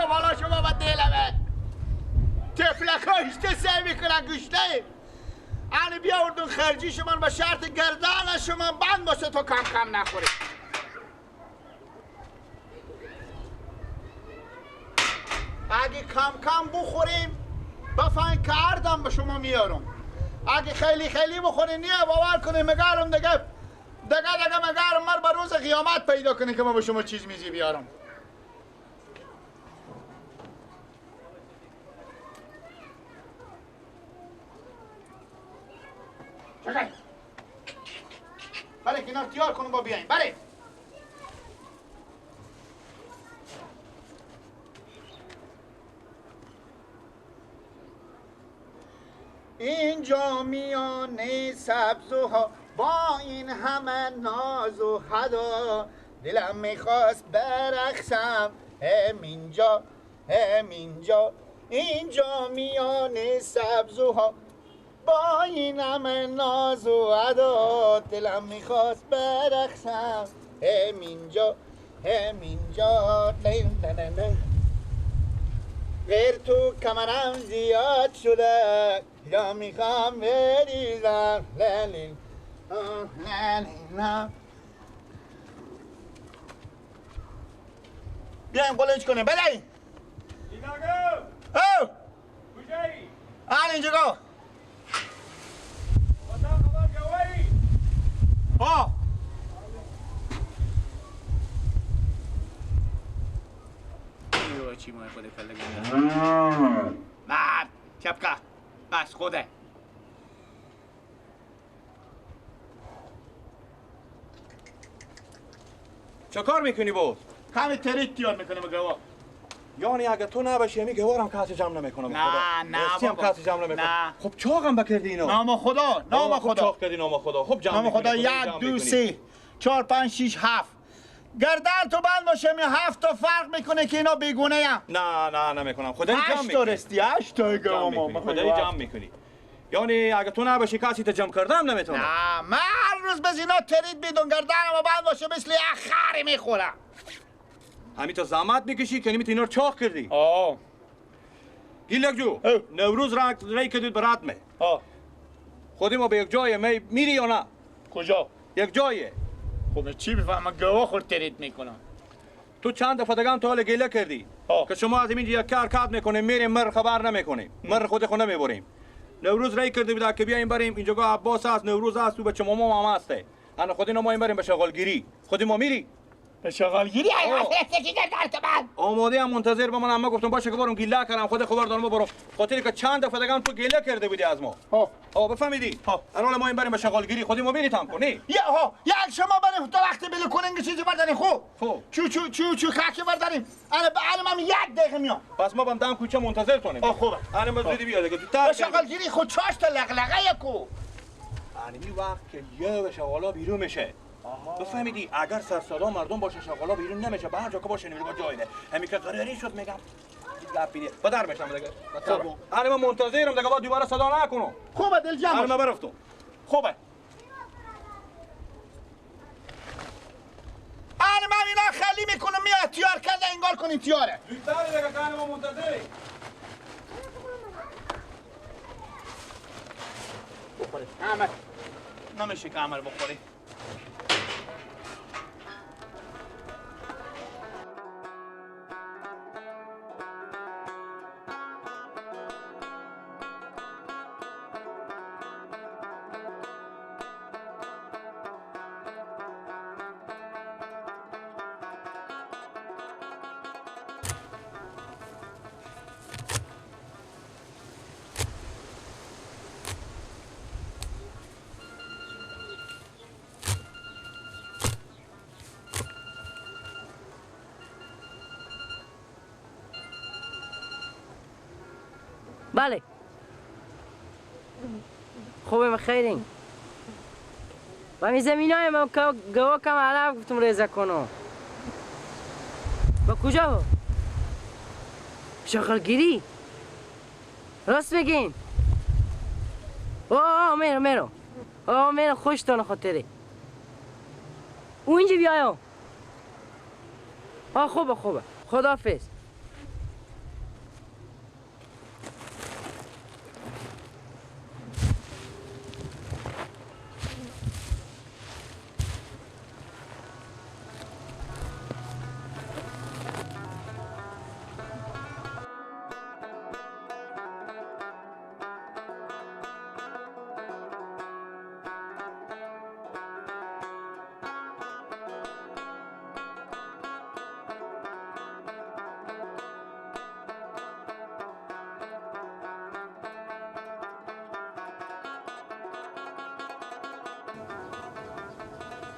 بالا شما با دلمه تفلکایش تو سعی میکنن گوشته انی بیاوردون خرجی شما به شرط گردن شما بند باشه تو کم کم نخوری. اگه کم کم بخوریم بفهم که اردم به شما میارم. اگه خیلی خیلی بخوریم نیه باور کنیم مگرم دیگه دیگه دیگه مگرم مر به روز قیامت پیدا کنیم که ما به شما چیز میزی بیارم. چکای بله کنار تیار کنم با بیاییم بله. اینجا میانه سبزوها با این همه ناز و حدا دلم میخواست برقصم همینجا همینجا. اینجا میانه سبزوها با این همه ناز و ادا دلم میخواست برقصم همینجا همینجا. غیر تو کمرم زیاد شده یا میخوام بریزم للی للی. بیایم قلنج کنیم بله. او کجایی؟ آن اینجا گو. ها چی ماه خود کله گنده مرد چپکه بس خوده. چه کار میکنی بود؟ همین تریت تیار میکنم گوا. یعنی اگه تو نباشی همی گوارم کسی جمع نمیکنم. نه نه بابا هم کسی جمع نمیکنم. خب چاقم بکردی اینا. نام خدا نام خدا چاق کردی نام خدا. خب جمع نام خدا 1 2 3 4 5 6 7 گردن تو بند باشه می 7 تا فرق میکنه که اینا بیگونه ام. نه نه نمیکنم. خدای جمع میکنی. 8 تا رستی 8 تا گوام خدای جمع میکنی. یعنی اگه تو نباشی کسی تا جمع کردم نمیتونه. نه من هر روز به اینا ترید بیدون گردنم بند باشه مثل اخری میخورم. همین تا زحمت میکشی که نمیت اینا رو چاق کردی. آه گیلک جو نوروز را ری کردید برات می. آه خودی ما به یک جای می میری یا نه؟ کجا؟ یک جایه. خب چی بفهمم گوا خورد ترید میکنم. تو چند دفعه دیگه هم تا حال گله کردی که شما از اینجا یک کار کات میکنیم میریم مر خبر نمیکنیم مر خود خود نمیبریم. نوروز ری کرده بود که بیایم بریم اینجا گاه عباس هست نوروز هست تو بچه ماما هم هسته. انا خودی ما بریم به شغالگیری. خودی ما میری به شغالگیری؟ آماده هم منتظر بمانم. من گفتم باشه که برم گله کردم خود خبر دارم برم خاطری که چند دفعه دیگه هم تو گله کرده بودی از ما. ها بفهمیدی؟ الان ما این بریم به شغالگیری خودی ما میری تام کنی. یا ها یک شما بریم تا وقتی بله کنین چیزی برداریم. خوب چو چو چو چو خاکی برداریم. انا انا من یک دقیقه میام. پس ما بم دم کوچه منتظر تونیم. خوبه. انا ما زودی بیا دیگه. تو شغالگیری خود چاش تا لغلغه کو. یعنی وقت که یه شغالا بیرون میشه. بفهمیدی اگر سرصدا مردم باشه شغالا بیرون نمیشه به هر جا که باشه نمیره با جای نه. همین که قراری شد میگم گپ بیده با در میشم دیگه. انا من منتظرم دیگه با دوباره صدا نکنم. خوبه دل جمع. انا من برفتم. خوبه. انا من اینا خالی میکنم میاد تیار کرده انگار کنیم تیاره. زودتر دیگه که انا من منتظری. بخوری. عمل نمیشه که عمل بخوری. بله خوبه خیرین و می زمین های ما گوا کم علف گفتم ریزه کنم. با کجا؟ شغلگیری؟ راست بگین. آه میرم میرم آه میرم خوشتان خاطره اونجا بیایم. آه خوبه خوبه خداحافظ.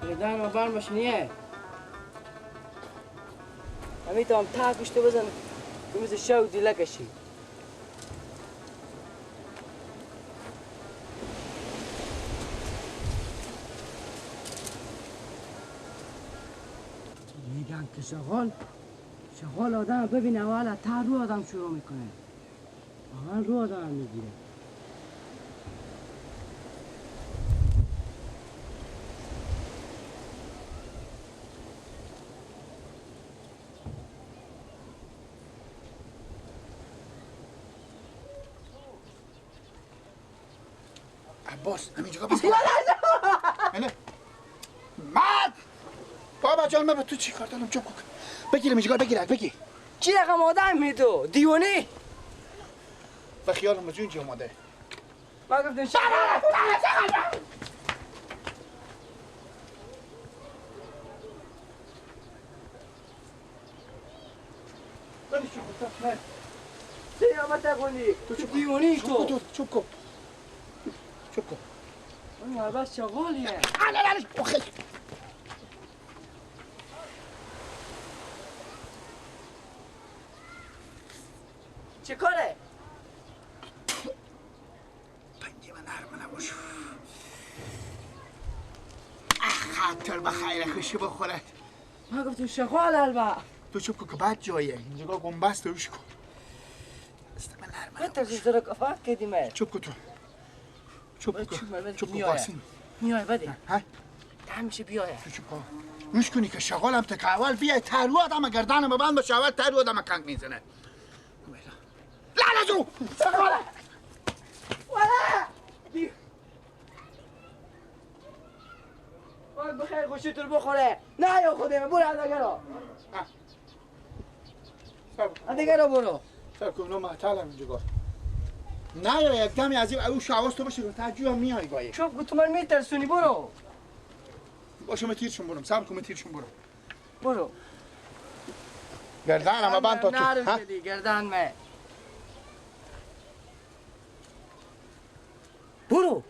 گردن ما بند باشه نیه. همیتام تا گوشتو بزن که مثل شو دیله کشی. میگن که شغال آدم ببین اول تا رو آدم شروع میکنه. اول رو آدم میگیره. عباس همینجا بس. نه مرد بابا جان من به تو چی کار دارم؟ چوب کن بگیرم اینجا بگیر بگیر. چی رقم آدم می تو دیوانه؟ به خیالم از اونجا اومده. من گفتم شغال تو دیوانه تو. چوب کن چوب کن. اون عباس شغالیه. نه نه نه چه کاره؟ پنجه من نرم نباش. خاطر به خیر خوشی بخوره. من گفتم شغال البا. تو چوب کن که بد جایه. اینجا گنبست روش کن. دست من نرم. من ترسیم زرا کفات کردیم. چوب کن تو. چوب کن. چوب کن قاسم. میای بده. ها؟ همیشه بیای. تو چوب کن. روش کنی که شغالم تا که اول بیای ترو آدم گردنم بند باشه اول ترو آدم کنگ میزنه. لا جو شغاله. ولا وای بخیر خوشی تو بخوره. نه یا خودم برو دیگه. دیگه برو. سر کن نو معطلم اینجا. نه یا یک دمی از این او شواز تو باشه تا هم میای گاهی. چوب تو من میترسونی برو. باشه من تیرشون برم. صبر کن من تیرشون برم. برو. گردنم بند تا تو. نرم شدی گردن من. برو.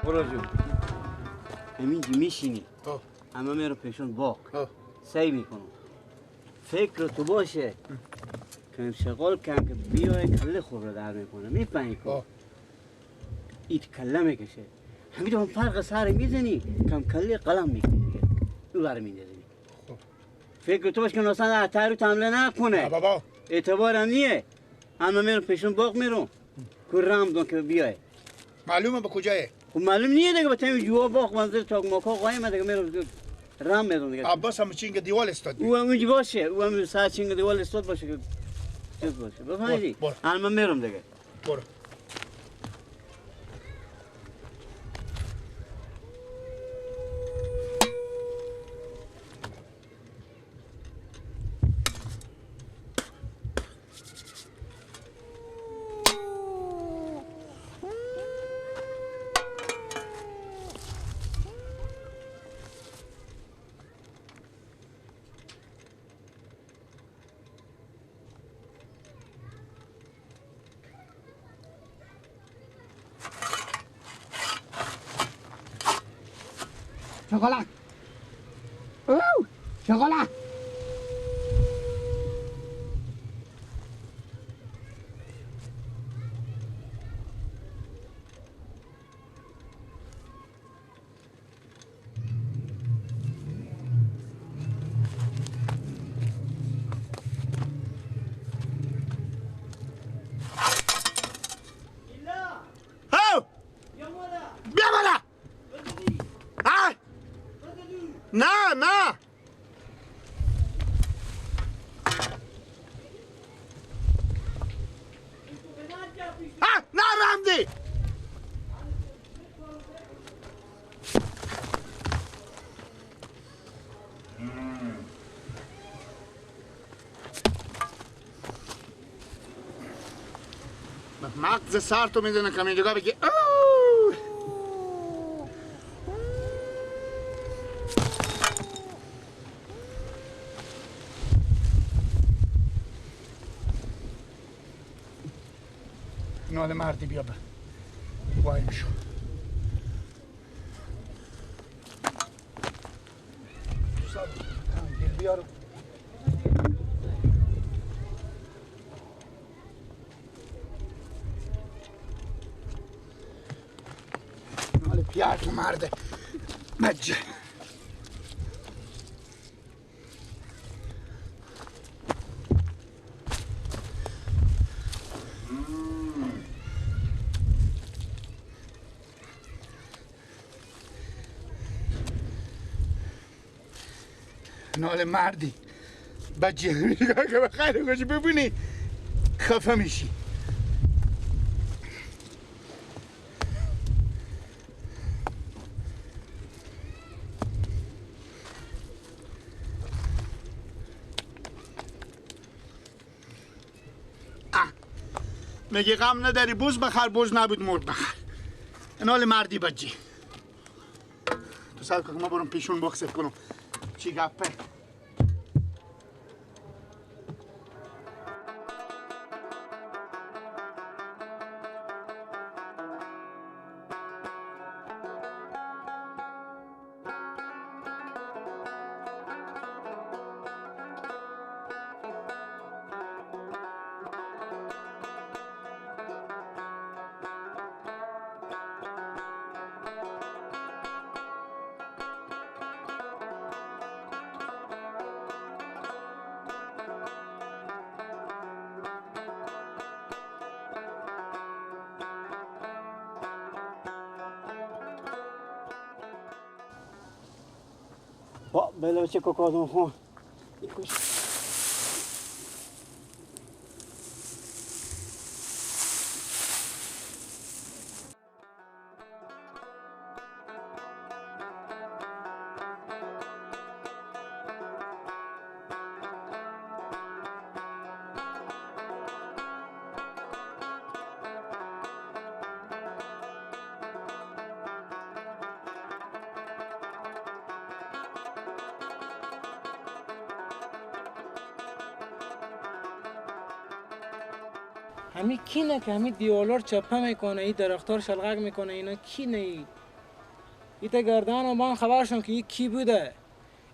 برو جون همینجا میشینی همه میرم پیشون باغ سعی میکنم فکر تو باشه که شغال کم که بیای کله خور رو در میکنه میپنی کن ایت کله میکشه همین هم فرق سر میزنی کم کله قلم میکنی دیگه او بر میندازی. فکر تو باشه که ناسان تر رو حمله نکنه بابا اعتبارم نیه. همه میرم پیشون باغ میرم که رم دون که بیای. معلومه به کجایه؟ خب معلوم نیه دیگه با تیم جوا باغ منظر تاک ماکا قایم دیگه میرم رم میدم دیگه. عباس هم چینگ دیوال استاد او هم اونجا باشه او هم ساعت چینگ دیوال استاد باشه که چیز باشه بفهمیدی؟ الان من میرم دیگه. برو. شغالک او شغالک نه نه نه رمدی مغز سر تو میزنه که اینجا بگی. نال مردی بیا وایم شو. گل بیارم. نال پیار تو مرده مجه. نال مردی بچه که به خیر خوشی ببینی خفه میشی. میگه غم نداری بز بخر، بز نبود مرد بخر. نال مردی بچه تو سر که ما برم پیشون بخسف کنم چی گپه. بله چه کاکادون خون همی کی نه که همی دیوالار چپه میکنه، این درختار شلغک میکنه، اینا کی نه ای ایتا گردن و من خبرشون که این کی بوده.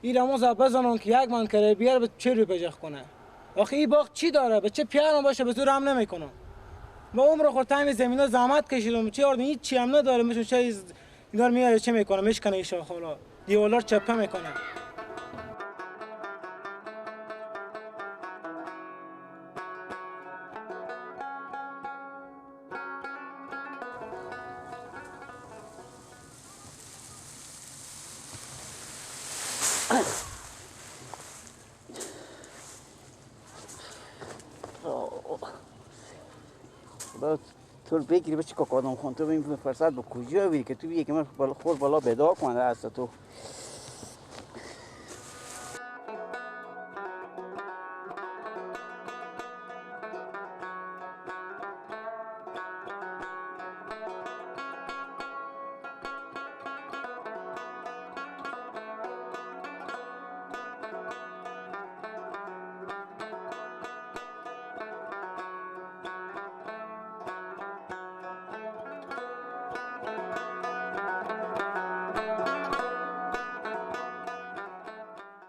این رموز بزنن که یک من کرده بیار به چه رو بجخ کنه. آخه این باغ چی داره؟ به چه پیانو باشه به زور هم نمیکنه. با عمر خود تایم زمینا زحمت کشیدم، چه آردم هیچ چی هم نداره. مثل چه اینا میاره چه میکنه، میشکنه این شاخالا دیوالار چپه میکنه. تو رو بگیری بچه کاکادم خون تو این فرصت با کجا بیری که تو بیه که من خور بالا بدا کنه از تو.